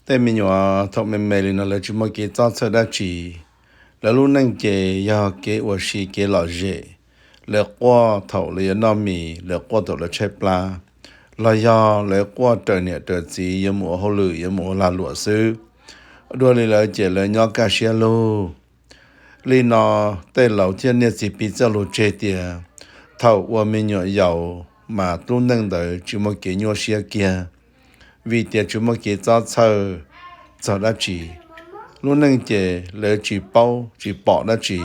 Tej me nyuam thaum me me li no lawv tsis muaj kev txob txhawj dab tsi. Lawv lub neej ces yog kev ua si kev lom zem. Lawv quaj thaum lawv yuav noj mis, lawv quaj thaum lawv tshaib plab, los yog lawv quaj raws niam raws txiv yuav mus ua hauj lwm yuav mus ua lag luam xwb. Dua li lawv ces lawv nyob kaj siab lug. Li no tej laus thiaj niaj txiv piv txoj lus tseg tias thaum ua me nyuam yaus mas lub neej ntawd tsis muaj kev nyuaj siab kiag, vim tias tsis muaj kev txob txhawj txog dab tsi. Lub neej ces lawv tsis paub tsis pom dab tsi,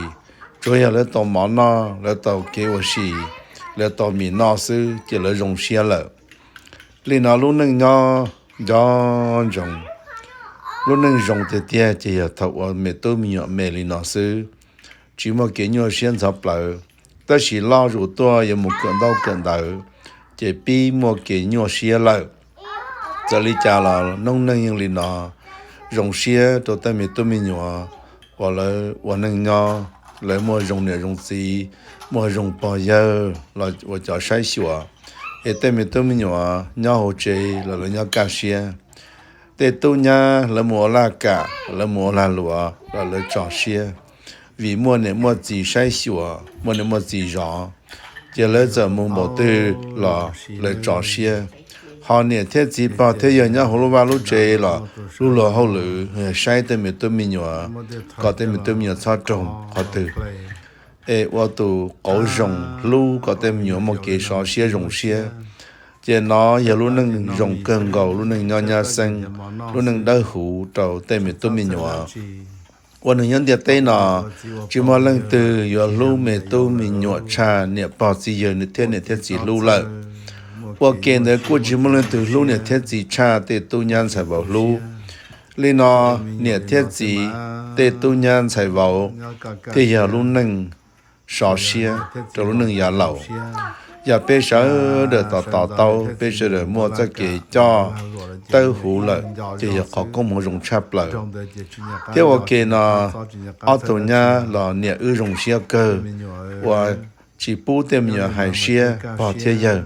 tsuas yog lawv tau mov noj, lawv tau kev ua si, lawv tau mis noj xwb ces lawv zoo siab lawm. Li no lub neej nyob nco ntsoov, lub neej zoo tiag tiag ces yog thaum ua me tub me nyuam me li no xwb. Tsis muaj kev nyuaj siab ntxhov plawv, tab sis loj zus tuaj yuav mus kawm ntaub kawm ntawv, ces pib muaj kev nyuaj siab lawm. Txawm li cas los noob neej yeej li no, zoo siab rau tej me tub me nyuam uas lawv ua neej nyob, lawv muaj zoo niam zoo txiv, muaj zoo pog yawg los ua cov saib xyuas, es tej me tub me nyuam nyob hauv tsev los lawv nyob kaj siab. Tej tub nyab lawv mus ua laj kam, lawv mus ua lag luam los lawv tso siab, vim muaj niam muaj txiv saib xyuas, muaj niam muaj txiv zov, ces lawv txawm mus npaum twg los lawv tso siab. Ho niam thiab txiv pog thiab yawg nyob hauv lub vaj lub tsev los lub luag hauj lwm saib tej me tub me nyuam, kom tej me tub me nyuam txhob raug qhov twg, es ua tus qauv zoo hlub kom tej me nyuam muaj kev sov siab zoo siab. Ces no yog lub neej zoo kawg nkaus, lub neej nyob nyab xeeb, lub neej dawb huv rau tej me tub me nyuam. Ua neeg nyob ntiaj teb no, tsis muaj leej twg yuav hlub me tub me nyuam tshaj niam pog txiv yawg thiab niam thiab txiv hlub lawm. Ua ke ntawd kuj tsis muaj leej twg hlub niam thiab txiv tshaj tej tub nyab ntxhais vauv hlub. Li no, niam thiab txiv, tej tub nyab ntxhais vauv thiaj yog lub neej sov siab rau lub neej yav laus. Yog peb sawv daws tos tos taub, peb sawv daws muaj txoj kev coj dawb huv lawm, ces yog qhov koob hmoov zoo tshaj plaws. Thiab ua ke no, ob tug nyab los niam wb zoo siab kawg uas tsis pub tej me nyuam hais siab pog thiab yawg.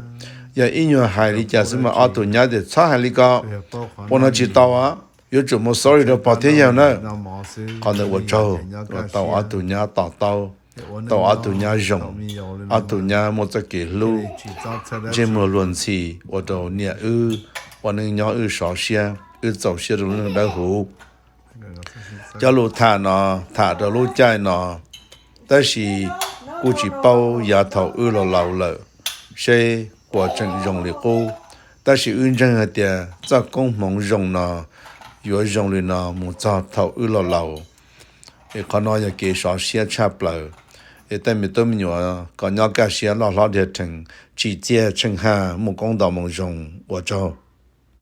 Yog ib nyuag hais li cas xwb mas ob tug nyab tias txhob hais li ko, ua no tsis tau, yuav tsum mus sorry rau pog thiab yawg na. Qhov ntawd ua tsaug uas tau ob tug nyab to taub, tau ob tug nyab zoo, ob tug nyab muaj txoj kev hlub, ntsej muag luag ntxhi, ua rau niam wb ua neej nyob wb sov siab, wb txaus siab rau lub neej dawb huv. Cov lus tham no tham rau lub caij no, tab sis kuj tsis paub yav thaum wb los laus lawm seb puas tseem zoo li qub. Tab sis wb ntseeg hais tias txoj koob hmoov zoo no yuav zoo li no mus txog thaum wb los laus. Es qhov no yog kev sov siab tshaj plaws. Es tej me tub me nyuam kom nyob kaj siab loj hlob dhia rhees, tsim txiaj tsheej haj, muaj koob nto moo zoo, ua tsaug.